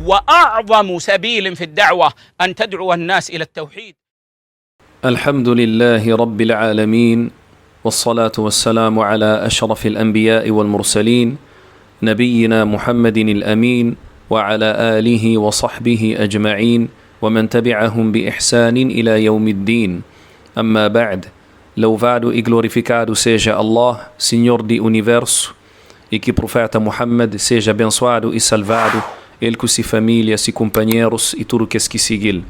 وأعظم سبيل في الدعوة أن تدعو الناس إلى التوحيد. الحمد لله رب العالمين والصلاة والسلام على أشرف الأنبياء والمرسلين نبينا محمد الأمين وعلى آله وصحبه أجمعين ومن تبعهم بإحسان إلى يوم الدين أما بعد Louvado e glorificado seja Allah, Senhor di Universo, e ki Profeta Muhammad seja abençoado e salvado, el ku si família, si kumpanherus e tudu kes ki sigi-l.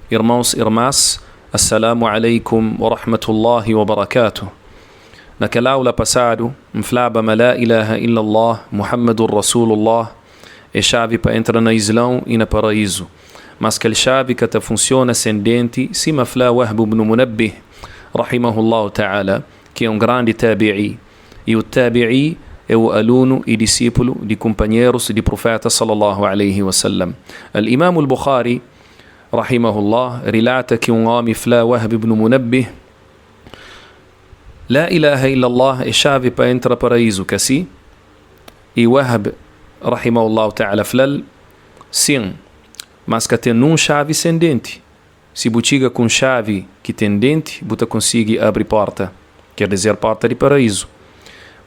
Irmons, irmas, Assalamu alaikum wa rahmatullahi wa barakatuh. Na kel aula pasadu, N flaba ma La ilaha illallah, Muhammadun Rasulullah é xavi pa entra na Islão e na Paraízu. Mas kel xavi ka ta funsiona sen denti, sima fla Wahb ibn Munabbih, rahimahullahu ta'ala, ki é un grandi tabi'i. E o tabi'i é o alunu e disipulu di kumpanherus di Prufeta sallallahu alaihi wa sallam. Al-Imam al-Bukhari, rahimahullah, rilata ki un omi fla Wahb ibn Munabbih, La ilaha illallah é xavi pa entra Paraízu, ka si? E Wahb, rahimahullahu ta'ala, fla-l, Sin, mas ka ten nun xavi sen denti. Si bu txiga ku un xavi ki ten denti, bu ta konsigi abri porta, ker dizer porta di Paraízu.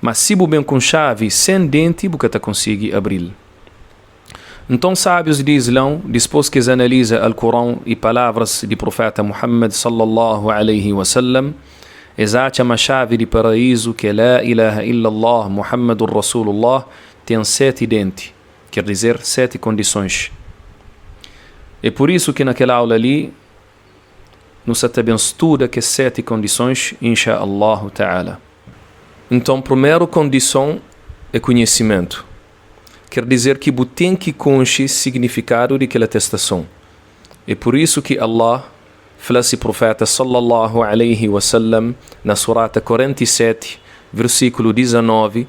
Mas si bu ben ku un xavi sen denti, bu ka ta konsigi abri-l. Nton sábius di Islão, dispôs ki es analiza Alkuron i palavras di Pruféta Muhammad sallallahu alaihi wa sallam, es atxa ma xavi di Paraízu, ki é La ilaha illallah Muhammadun Rasulullah, ten séti denti. Ker dizer, séti kondisons. É pur isu ki na kel aula li, nu sa ta ben studa kes séti kondisons, insha Allahu ta'ala. Nton, prumeru kondison é konhesimentu. Ker dizer ki bu ten ki konxe signifikadu di kel atestason. É pur isu ki Allah fla si Pruféta sallallahu alaihi wa sallam na Surata 47, versíkulu 19,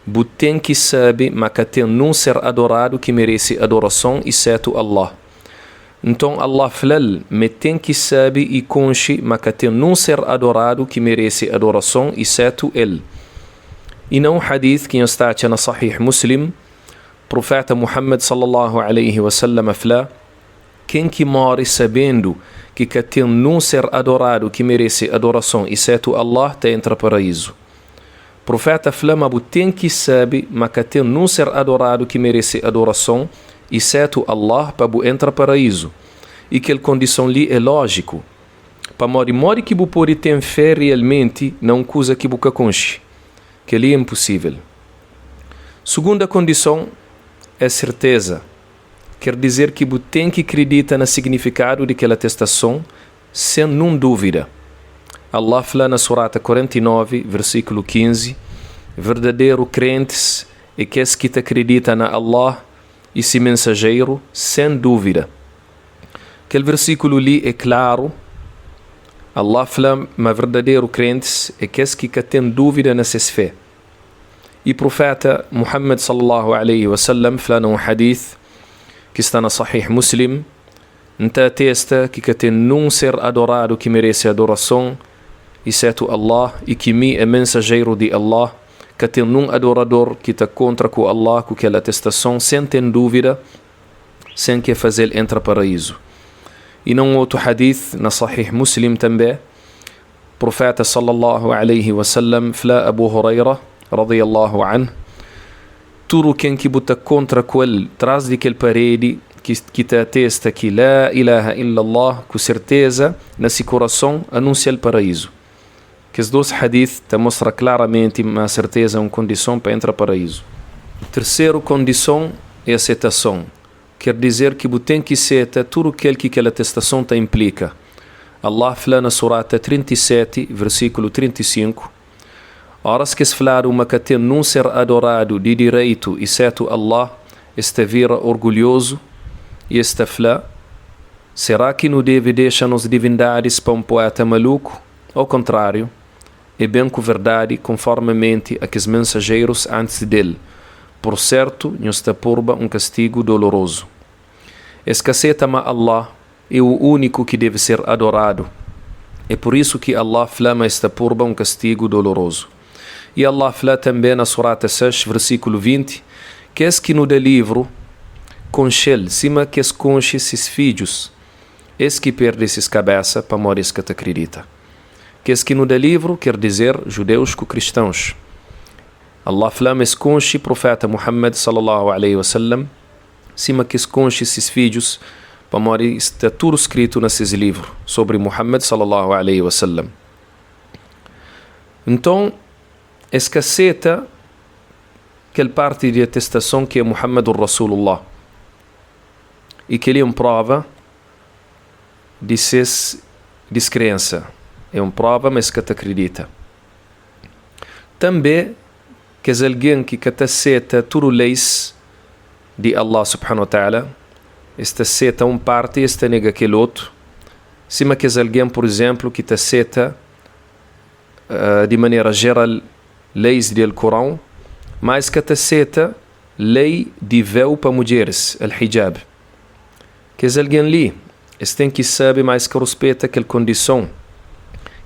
Bu ten ki sabe ma ka ten nun ser adoradu ki merese adorason isétu Allah. Nton Allah fla-l ma e ten ki sabe i konxe ma ka ten nun ser adoradu ki merese adorason isétu El. I na un hadith ki nhos ta atxa na Sahih Muslim, Pruféta Muhammad sallallahu alaihi wa sallam fla, Ken ki móre sabendu ki ka ten nun ser adoradu ki merese adorason isétu Allah ta entra Paraízu. Proféta fla ma bu ten ki sabe ma ka ten nun ser adoradu ki merese adorason isétu Allah pa bu entra Paraízu. I kel kondison li é lójiku. Pamodi modi ki bu pode ten fé rialmenti na un kuza ki bu ka konxe? Kel-li é inposível. Sugunda kondison é serteza. Ker dizer ki bu ten ki kridita na signifikadu di kel atestason sen nun dúvida. Allah fla na Surata 49, versíkulu 15, Verdaderu krentis é kes ki ta kridita na Allah i Se Mensajeru sen dúvida. Kel versíkulu li é klaru, Allah fla ma verdaderu krentis é kes ki ka ten dúvida na ses fé. I Pruféta Muhammad sallallahu alaihi wa sallam fla na un hadith ki sta na Sahih Muslim, N ta atesta ki ka ten nun ser adoradu ki merese adorason isetu Allah i ki mi é mensajeiru di Allah, ka ten nun adorador ki ta kontra ku Allah ku kel atestason sen ten dúvida, sen ki e faze-l entra Paraízu. I na un otu hadith na Sahih Muslim tanbe, Pruféta sallallahu alaihi wa sallam fla Abu Hurairah radiyallahu anh, Tudu ken ki bu ta kontra ku el tras di kel paredi ki ki ta atesta ki La ilaha illallah ku serteza na si kurason, anunsia-l Paraízu. Kes dos hadith ta mostra klaramenti ma serteza é un kondison pa entra Paraízu. Terseru kondison é asetason, Ker dizer ki bu ten ki seta tudu kel ki kel atestason ta inplika. Allah fla na Surata 37, versíkulu 35, Óras ki es fladu ma ka ten nun ser adoradu di direitu isétu Allah, es ta vira orgulhozu i es ta fla, Será ki nu debe dexa nos divindadis pa un poeta maluku? Au kontráriu, e ben ku verdadi konformementi a kes mensajeirus antis del, pur sertu nhos ta purba un kastigu dolorozu. Es ka seta ma Allah e u uniku ki debe ser adoradu, e pur isu ki Allah fla ma es ta purba un kastigu dolorozu. I Allah fla tanbe na Surata 6, versikulu 20, Kes ki nu da livru, konxe-l sima ki es konxe ses fidjus, es ki perde ses kabésa pamodi es ka ta kridita. Kes ki nu da livru, ker dizer, judeus ku kristons. Allah fla ma es konxe Proféta Muhammad, sallallahu alaihi wa sallam, sima ki es konxe ses fidjus pamodi sta tudu skritu na ses livru sobri Muhammad, sallallahu alaihi wa sallam. Nton, es ka seta kel parti di atestason ki é Muhammadun Rasulullah. I kel-li é un próva di ses diskrensa, é un próva ma es ka ta kridita. Tanbê, kes algen ki ka ta seta tudu leis di Allah subhanahu wa ta'ala, es ta seta un parti i es ta nega kel otu, sima kes algen, pur izénplu, ki ta seta di manera jeral leis di Alkurão, má es ka ta seta lei di véu pa mudjeris, al-hijab. Kes algen li, es ten ki sabe ma es ka ruspeta kel kondison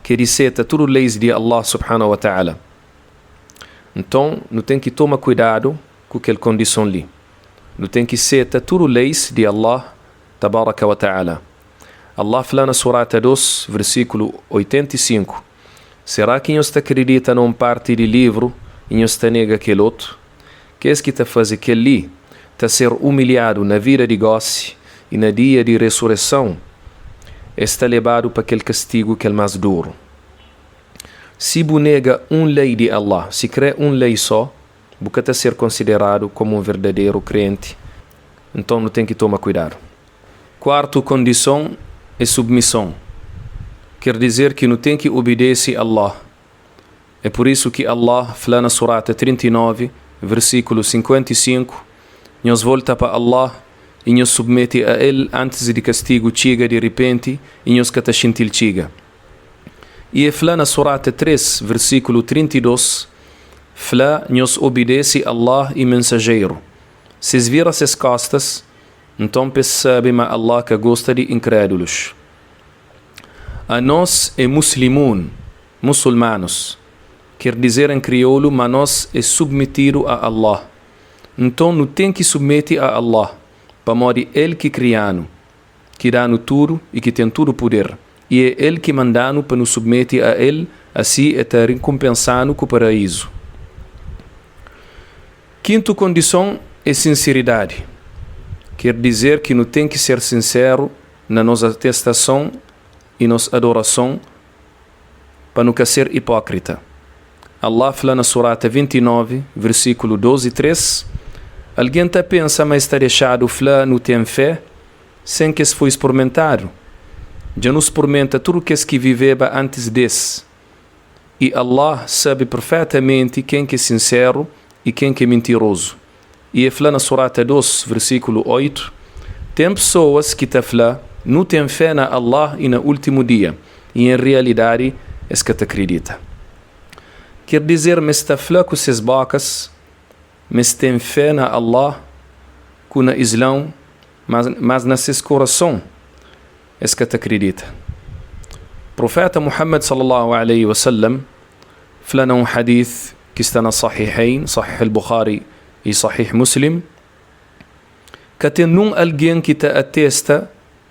ki é di seta tudu leis di Allah subhanahu wa ta'ala. Nton, nu ten ki toma kuidadu ku kel kondison li. Nu ten ki seta tudu leis di Allah tabaraka wa ta'ala. Allah fla na Surata 2, versíkulu 85, Será ki nhos ta kridita na un párti di livru i nhos ta nega kel otu? Kes ki ta faze kel-li ta ser umilhadu na vida di gósi i na dia di resureison es ta lebadu pa kel kastigu kel más duru. Si bu nega un lei di Allah, sikrê un lei sô, bu ka ta ser konsideradu kómu un verdaderu krenti. Nton, nu ten ki toma kuidadu. Kuartu kondison é submison, ker dizer ki nu ten ki obidese Allah. É pur isu ki Allah fla na Surata 39, versíkulu 55, Nhos volta pa Allah i nhos submete a El antis di kastigu txiga di ripenti i nhos ka ta xinti-l txiga. I E fla na Surata 3, versíkulu 32, Fla, Nhos obidese Allah i Mensajeru. Si es vira ses kostas, nton pa es sabe ma Allah ka gosta di inkrédulus. Anos é muslimun, musulmanus, ker dizer en kriolu ma nos é submetidu a Allah. Nton nu ten ki submete a Allah, pamodi El ki kria-nu, ki da-nu tudu i ki ten tudu puder, i é El ki manda-nu pa nu submete a El, asi E ta rikunpensa-nu ku Paraízu. Kintu kondison é sinseridadi, ker dizer ki nu ten ki ser sinseru na nos atestason i nos adorason pa nu ka ser ipókrita. Allah fla na Surata 29, versíkulu 2 i 3, Algen ta pensa ma es ta dexadu fla nu ten fé sen ki es foi spurmentadu? Dja nu spurmenta tudu kes ki viveba antis des. I Allah sabe perfetamenti ken ki é sinseru i ken ki é mintirozu. I E fla na Surata 2, versíkulu 8, Ten pesoas ki ta fla, Nu ten fé na Allah i na Últimu Dia, i en rialidadi es ka ta kridita. Ker dizer ma es ta fla ku ses bokas ma es ten fé na Allah ku na Islãu, mas na ses korason es ka ta kridita. Proféta Muhammad sallallahu alaihi wa sallam fla na un hadith ki sta na Sahihain, Sahih al-Bukhari i Sahih Muslim, Ka ten nun algen ki ta atesta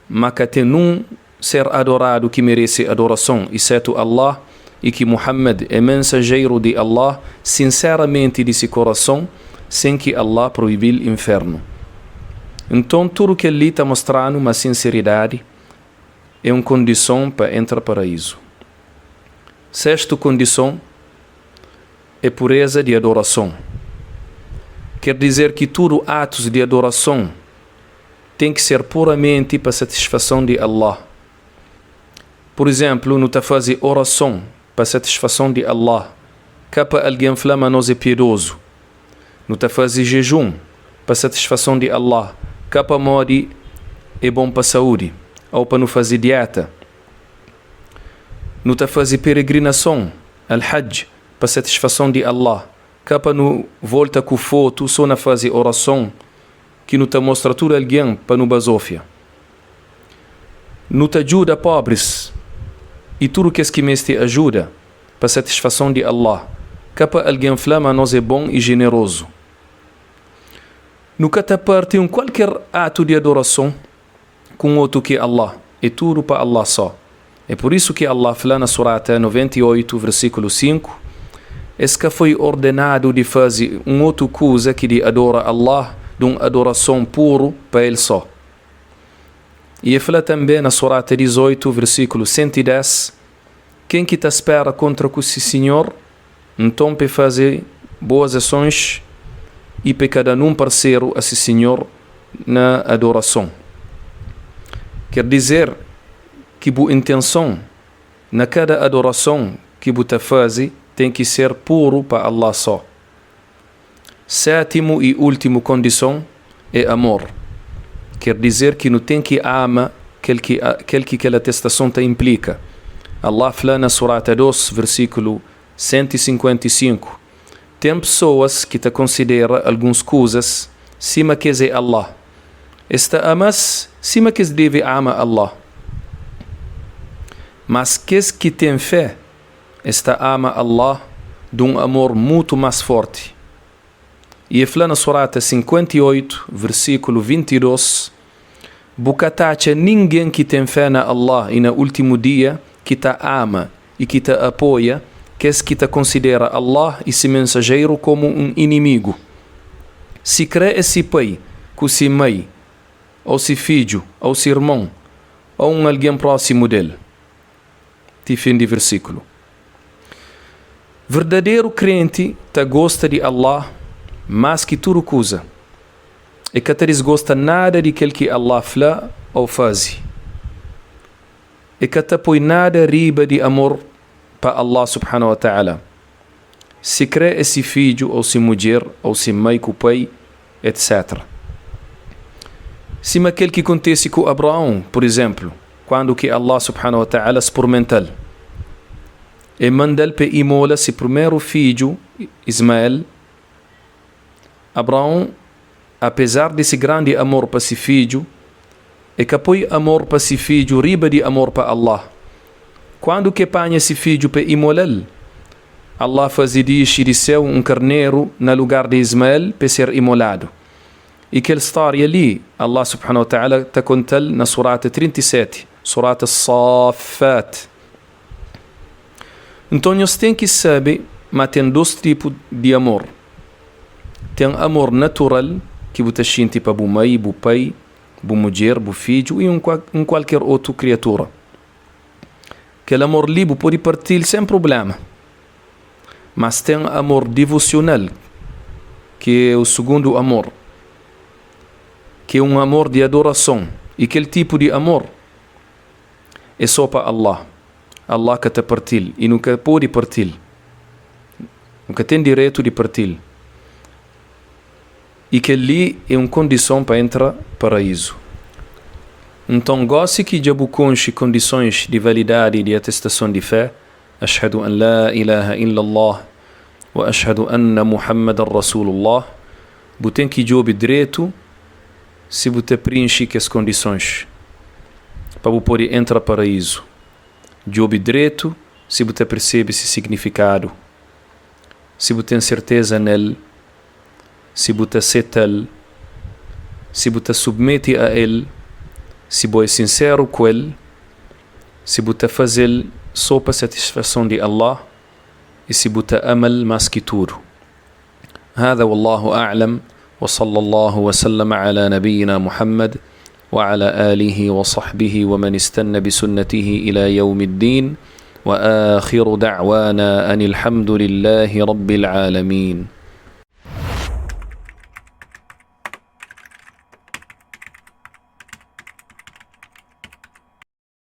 ma ka ten nun ser adoradu ki merese adorason isetu Allah i ki Muhammad é mensajeiru di Allah sinseramenti di se korason sen ki Allah proibi-l infernu. Nton tudu kel-li ta mostra-nu ma sinseridadi é un kondison pa entra Paraízu. Sestu kondison é pureza di adorason. Ker dizer ki tudu atus di adorason ten ki ser puramenti pa satisfason di Allah. Pur izénplu, nu ta faze orason pa satisfason di Allah, ka pa algen fla ma nos é piedozu. Nu ta faze jejun pa satisfason di Allah, ka pamodi é bon pa saúdi ô pa nu faze diéta. Nu ta faze peregrinason, Al-Hajj, pa satisfason di Allah, ka pa nu volta ku fotu sô na faze orason ki nu ta mostra tudu algen pa nu bazôfia. Nu ta djuda pobris i tudu kes ki meste ajuda pa satisfason di Allah, ka pa algen fla ma nos é bon i jenerozu. Nu ka ta parti un kualker atu di adorason ku un otu ki Allah, é tudu pa Allah só. É pur isu ki Allah fla na Surata 98, versíkulu 5, Es ka foi ordenadu di faze un otu kuza ki di adora Allah dun adorason puru pa El só. I E fla tanbe na Surata 18, versíkulu 110, Ken ki ta spera kontra ku si Sinhor, nton p'e faze boas asons i p'e ka da nun parseru a si Sinhor na adorason. Ker dizer ki bu intenson na kada adorason ki bu ta faze ten ki ser puru pa Allah só. Sétimu i últimu kondison é amor. Ker dizer ki nu ten ki ama kel ki kel ki kel atestason ta inplika. Allah fla na Surata 2, versíkulu 155, Ten pesoas ki ta konsidera alguns kuzas sima kes é Allah. Es ta ama-s sima kes debe ama Allah. Mas kes ki ten fé, Es ta ama Allah dun amor mutu más fórti. I e fla na Surata 58, versíkulu 22, Bu ka ta atxa ningen ki ten fé na Allah i na Últimu Dia ki ta ama i ki ta apoia kes ki ta konsidera Allah i Se Mensajeru komu un inimigu, sikrê é se pai ku se mai ô se fidju ô se irmon ô un algen prósimu del. Ti fin di versíkulu. Verdaderu krenti ta gosta di Allah más ki tudu kuza. E ka ta disgosta nada di kel ki Allah fla ô faze. E ka ta poi nada riba di amor pa Allah subhanahu wa ta'ala, sikrê é si fidju ô si mudjer ô si mai ku pai, etc. Sima kel ki kontise ku Abraon, pur izénplu, kandu ki Allah subhanahu wa ta'ala spurmenta-l. E manda-l pa imola se primeru fidju, Ismael. Abraon, apezar di se grandi amor pa se fidju, e ka poi amor pa se fidju riba di amor pa Allah. Kandu ki e panha se fidju pa imola-l, Allah faze dixi di séu un karneru na lugar di Ismael pa e ser imoladu. I kel stória li, Allah subhanahu wa ta'ala ta konta-l na Surata 37, Surata As-Saffat. Nton nhos ten ki sabe ma ten dôs tipu di amor. Ten amor natural ki bu ta xinti pa bu mai, bu pai, bu mudjer, bu fidju i un kualker otu kriatura. Kel amor li bu pode parti-l sen prubléma. Mas ten amor divosional, ki é o sugundu amor, ki é un amor di adorason. I kel tipu di amor é sô pa Allah. Allah ka ta parti-l i nu ka pode parti-l. Nu ka ten direitu di parti-l. I kel-li é un kondison pa entra Paraízu. Nton, gósi ki dja bu konxe kondisons di validadi di atestason di fé, Ashadu an la ilaha illallah wa ashadu anna Muhammadan Rasulullah, bu ten ki djobe dretu si bu ta prinxe kes kondisons pa bu pode entra Paraízu. Djobe dretu si bu ta persebe se signifikadu, si bu ten serteza nel, si bu ta seta-l, si bu ta submete a el, si bo é sinseru ku el, si bu ta faze-l sô pa satisfason di Allah i si bu ta ama-l más ki tudu. Hada wallahu a'lam wa sallallahu wa sallama ala nabiyyina Muhammad wa ala alihi wa sahbihi wa man istanna bi sunnatihi ila yawmiddin wa akhiru da'wana anil hamdulillahi rabbil alamin.